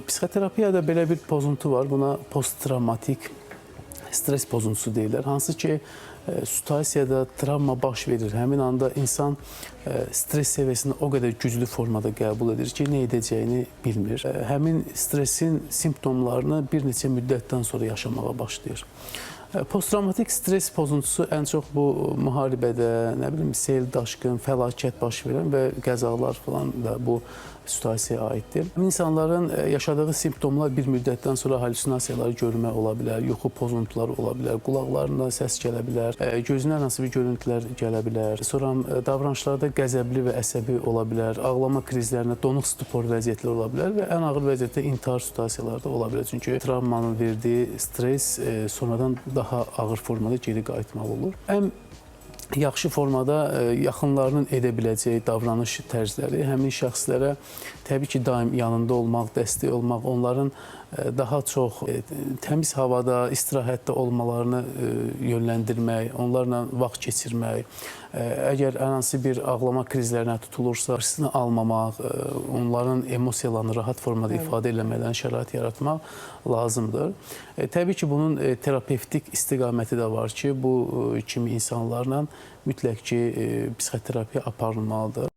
Psixoterapiyada belə bir pozuntu var. Buna posttravmatik stres pozuntusu deyirlər. Hansı ki, situasiyada travma baş verir. Həmin anda insan stres səviyyəsini o qədər güclü formada qəbul edir ki, nə edəcəyini bilmir. Həmin stresin simptomlarını bir neçə müddətdən sonra yaşamağa başlayır. Posttravmatik stres pozuntusu ən çox bu müharibədə, nə bilim, sel, daşqın, fəlakət baş verən və qəzalar falan da bu situasiyaya aiddir. İnsanların yaşadığı simptomlar bir müddətdən sonra halüsinasiyalar görmə ola bilər, yuxu pozuntuları ola bilər, qulaqlarından səs gələ bilər, gözünə hər hansı bir görüntülər gələ bilər. Sonra davranışlarda qəzəbli və əsəbi ola bilər, ağlama krizlərinə donuq stupor vəziyyətlər ola bilər və ən ağır vəziyyətdə intihar situasiyaları da ola bilər. Çünki travmanın verdiyi stres sonradan daha ağır formada geri qayıtmalı olur. Ən yaxşı formada yaxınlarının edə biləcəyi davranış tərzləri həmin şəxslərə təbii ki, daim yanında olmaq, dəstək olmaq, onların daha çox təmiz havada, istirahətdə olmalarını yönləndirmək, onlarla vaxt keçirmək, əgər hər hansı bir ağlama krizlərinə tutulursa, hırsını almamaq, onların emosiyalarını rahat formada ifadə eləmələrinə şərait yaratmaq lazımdır. Təbii ki, bunun terapevtik istiqaməti də var ki, bu kimi insanlarla mütləq ki, psixoterapiya aparılmalıdır.